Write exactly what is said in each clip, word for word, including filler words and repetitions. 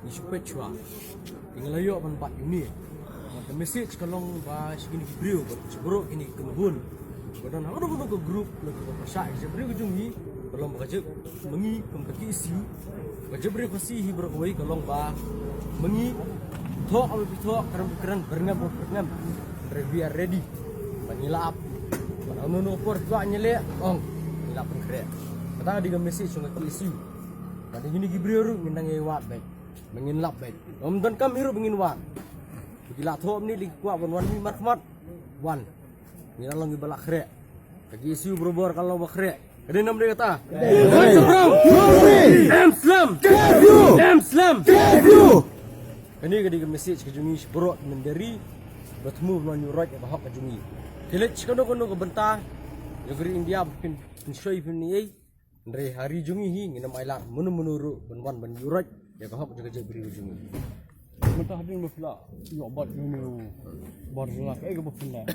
Ngi shu peit shuwa. Ngi la ïoh ban bat ïa une. Ka message ka long ba sha kine ki briew, ba sha baroh kine ki kynhun, ba don ha kano kano ka group, lane ka pyrshah, ka jaitbynriew ka jong ngi ka long ba ka jait ma ngi kum ka K S U, ka jaitbynriew Khasi hi baroh kawei, ka long ba ma ngi thoh, aba phi thoh, kren phi kren, byrngem aba byrngem, hynrei we are ready. Ba ngi la ap. Ba hangno hangno por phi kwah ngi leh, ong, ngi la pynkhreh. Kata ka dei ka message jong ka K S U. Ba dei kine ki briew ruh ngin nang ïa wad beit. Ba ngin lap beit. Ym donkam hi ruh ba ngin wan. Ba ki la thoh mynne, lei ki kwah ban wan mih markhmat, wan. Ngi la long kiba la khreh. Ka K S U barabor ka long ba khreh. Ka dei ne ym dei kata? Em slem. Em slem. Kane ka dei ka message ka jong ngi sha baroh ki mynder ri, ba thmu ban ïuhroit ïa ka hok ka jong ngi. Te leit sha kano kano ka bynta jong ka ri India ba phin, phin shoi phin ïa. Hynrei ha ri jong ngi hi ngin ym ailad mano mano ruh ban wan ban ïuhroit ïa ka hok jong ka jaitbynriew jong ngi. Mynta hadien ba phi la ïoh bat ïa une u bar jylla, kaei kaba phin leh?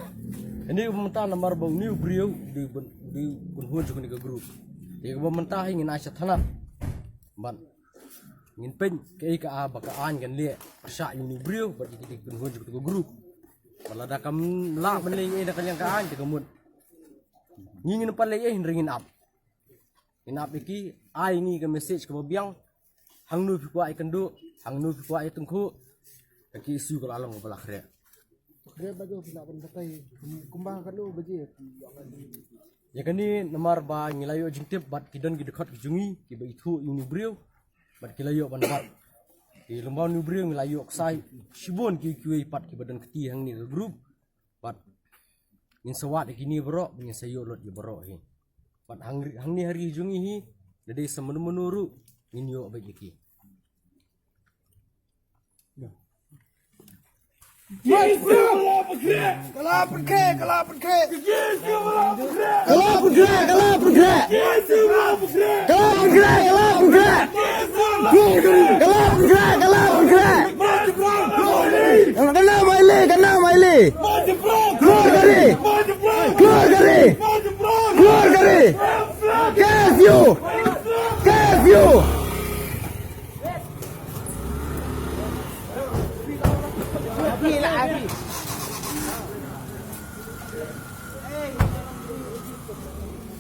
Kane kaba mynta namar ba une u briew u dei ban, u dei u kynhun jong kane ka group. Ïa kaba mynta hi ngin ai sha thana. Bad ngin peit kaei ka, ah, ba ka aiñ kan leh pyrshah ïa une u briew bad ïa ki, ki kynhun jong kane ka group. Bad lada kam lah ban leh ei ei na ka liang ka aiñ te ka mut. Ngi ngin ym pat leh ei ei hynrei ngin ap. Ngin ap ïa ki, ai ïa ngi ka message kaba biang. Hangno phi kwah ïakynduh, hangno phi kwah ïatyngkhuh, ka K S U ka la long kaba la khreh. Khreh ba dei phi lah ban batai kumba kano baje. Ïa kane namar ba ngi la ïoh jingtip bad ki don ki dkhot ki jong ngi kiba ithuh ïa une u briew bad ki la ïoh ban bat. Ki lyngba une u briew ngi la ïoh ksai shibun ki, kiwei pat kiba don kti hangne ka group. Bad ngin sa wad ïa kine baroh, ngin sa ïoh lut ïa baroh hi. Bad hang, hangne ha ri jong ngi hi, da dei sa mano mano ruh ngin ïoh beit ïa ki. Ka la pynkhreh, ka la pynkhreh. Ka la pynkhreh, ka la pynkhreh. Ka la pynkhreh, ka la pynkhreh. Ka la pynkhreh, ka la pynkhreh. Ka nang maile, ka nang maile. Klur ka ri. Klur ka ri. Klur ka ri.